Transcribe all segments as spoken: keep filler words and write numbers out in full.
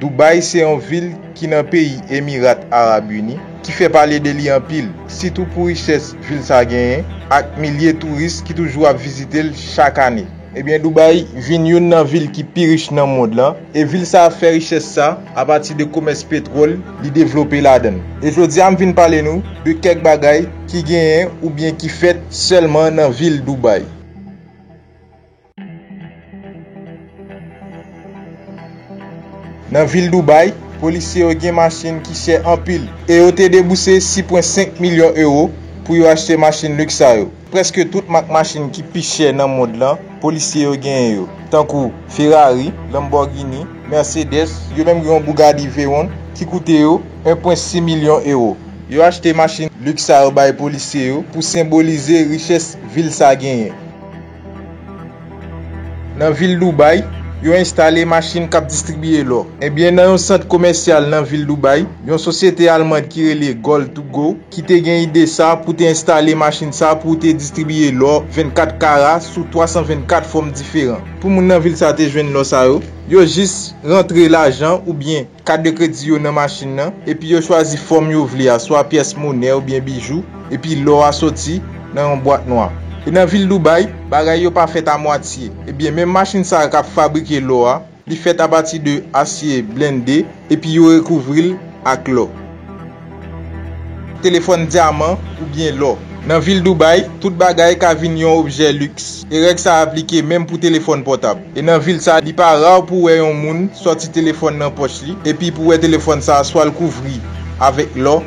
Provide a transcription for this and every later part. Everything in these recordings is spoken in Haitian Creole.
Dubai se yon vil ki nan peyi Emirat Arab Ini, ki fè pale de li anpil, sitou pou richès vil sa genyen, ak milye touris ki toujou ap vizite l chak ane. Ebyen, Dubai vin youn nan vil ki pi rich nan mond lan, e vil sa a fè richès sa apati de komès petwòl li devlope ladan l. E jodi a, m vin pale nou de kèk bagay ki genyen oubyen ki fèt sèlman nan vil Dubai. Nan vil Dubai, polisye yo gen machin ki chè anpil, e yo te debouse sis pwen senk milyon ewo pou yo achte machin liks sa yo. Prèske tout mak machin ki pi chè nan mond lan, polisye yo genyen yo, tankou Ferrari, Lamborghini, Mercedes, yo menm gen yon Bugatti Veyron ki koute yo en pwen sis milyon ewo. Yo achte machin liks sa yo bay polisye yo pou senbolize richès vil sa genyen. Nan vil Dubai, yo enstale machin k ap distribiye lò. Ebyen, nan yon sant komèsyal nan vil Dubai, yon sosyete almand ki rele Gold to Go, ki te gen ide sa pou te enstale machin sa pou te distribiye lò vennkat kara sou twa san vennkat fòm diferan. Pou moun nan vil sa te jwenn lò sa yo, yo jis rantre lajan oubyen kat de kredi yo nan machin nan, epi yo chwazi fòm yo vle a, swa pyès monè oubyen bijou, epi lò a soti nan yon bwat nwa. E nan vil Dubai, bagay yo pa fèt a mwatye. Ebyen, menm machin sa a k ap fabrike lò a, li fèt apati de asye blende, epi yo rekouvri l ak lò. Telefòn dyaman oubyen lò. Nan vil Dubai, tout bagay ka vin yon objè liks, e règ sa a aplike menm pou telefòn pòtab. E nan vil sa, li pa ra pou w wè yon moun sòti telefòn nan pòch li, epi pou w wè telefòn sa a swa l kouvri avèk lò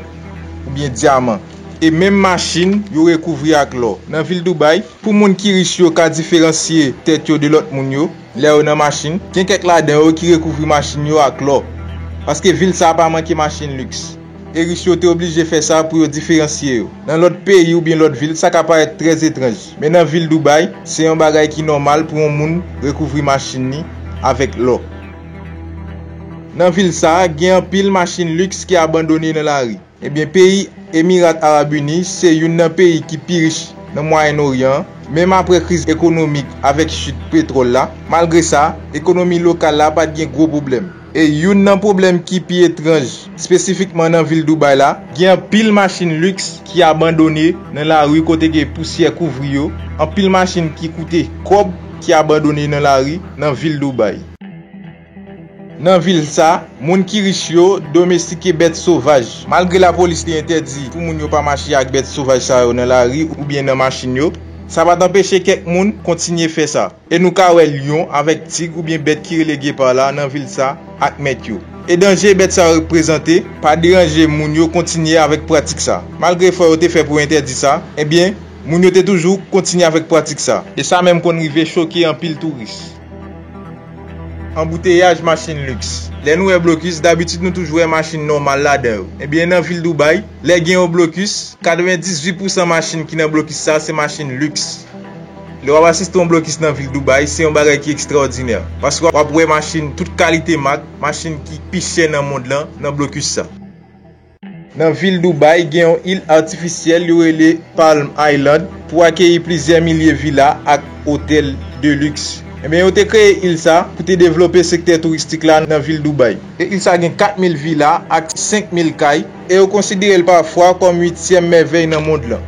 oubyen dyaman. E menm machin, yo rekouvri ak lò. Nan vil Dubai, pou moun ki rich yo ka diferansye tèt yo de lòt moun yo, lè yo nan machin, gen kèk ladan yo ki rekouvri machin yo ak lò. Paske vil sa a pa manke machin liks. E rich yo te oblije fè sa pou yo diferansye yo. Nan lòt peyi oubyen lòt vil, sa ka parèt trè etranj. Men nan vil Dubai, se yon bagay ki nòmal pou yon moun rekouvri machin li avèk lò. Nan vil sa a, gen anpil machin liks ki abandone nan lari. Ebyen, peyi Emirat Arab Ini se youn nan peyi ki pi rich nan Mwayen Oryan an, menm apre kriz ekonomik avèk chit petwòl la. Malgre sa, ekonomi lokal la pa t gen gwo pwoblèm. E youn nan pwoblèm ki pi etranj, espesifikman nan vil Dubai la, gen anpil machin liks ki abandone nan lari kote gen pousyè kouvri yo, anpil machin ki koute kòb ki abandone nan lari nan vil Dubai. Nan vil sa, moun ki rich yo domestike bèt sovaj. Malgre lapolis te entèdi pou moun yo pa mache ak bèt sovaj sa yo nan lari oubyen nan machin yo, sa pa t anpeche kèk moun kontinye fè sa. E nou ka wè lyon avèk tig oubyen bèt ki rele gepa la nan vil sa ak mèt yo. E danje bèt sa yo reprezante pa deranje moun yo kontinye avèk pratik sa. Malgre efò yo te fè pou entèdi sa, ebyen, moun yo te toujou kontinye avèk pratik sa. E sa menm konn rive choke anpil touris. Anbouteyaj machin liks. Lè nou wè blokis, dabitid nou toujou wè machin nòmal ladan yo. Ebyen, nan vil Dubai, lè gen yon blokis, katrevendizuit pousan machin ki nan blokis sa se machin liks. Lè w ap asiste yon blokis nan vil Dubai, se yon bagay ki ekstraòdinè. Paske w ap wè machin tout kalite mak, machin ki pi chè nan mond lan nan blokis sa. Nan vil Dubai, gen yon il atifisyèl yo rele Palm Island pou akeyi plizyè milye vila ak otèl de liks. Ebyen, yo te kreye il sa pou te devlope sektè touristik la nan vil Dubai. E il sa gen kat mil vila ak senk mil kay, e yo konsidere l pafwa kòm uityèm mèvèy nan mond lan.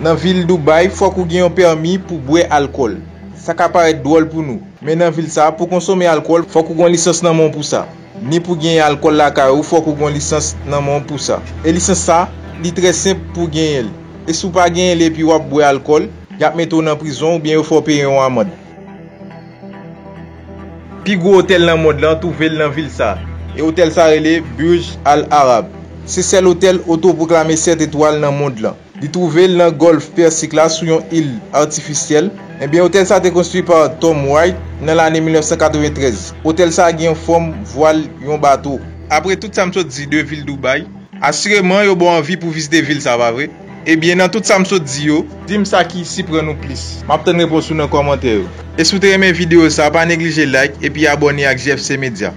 Nan vil Dubai, fòk ou gen yon pèmi pou bwè alkòl. Sa ka parèt dwòl pou nou, men nan vil sa, pou konsome alkòl, fòk ou gen yon lisans nan men w pou sa. Ni pou genyen alkòl lakay ou, fòk ou gen yon lisans nan men w pou sa. E lisans sa, li trè senp pou genyen l. E si w pa genyen l epi w ap bwè alkòl, y ap mete w nan prizon oubyen yo fè w peye yon amann. Pi gwo otèl nan mond lan twouve l nan vil sa, e otèl sa rele Burj Al Arab. Se sèl otèl otopwoklame sèt etwal nan mond lan. Li twouve l nan Gòlf Pèsik la sou yon il atifisyèl. Ebyen, otèl sa te konstwi pa Tom Wright nan lane mil nèf san katreventrèz. Otèl sa gen yon fòm vwal yon bato. Apre tout sa m sot di de vil Dubai, asireman yo ba w anvi pou vizite vil sa, pa vre? Ebyen, nan tout sa m sot di yo, di m sa ki siprann ou plis. M ap tann repons ou nan kòmantè yo. E si w te renmen videyo sa, pa neglije like epi abòne ak G F C Media.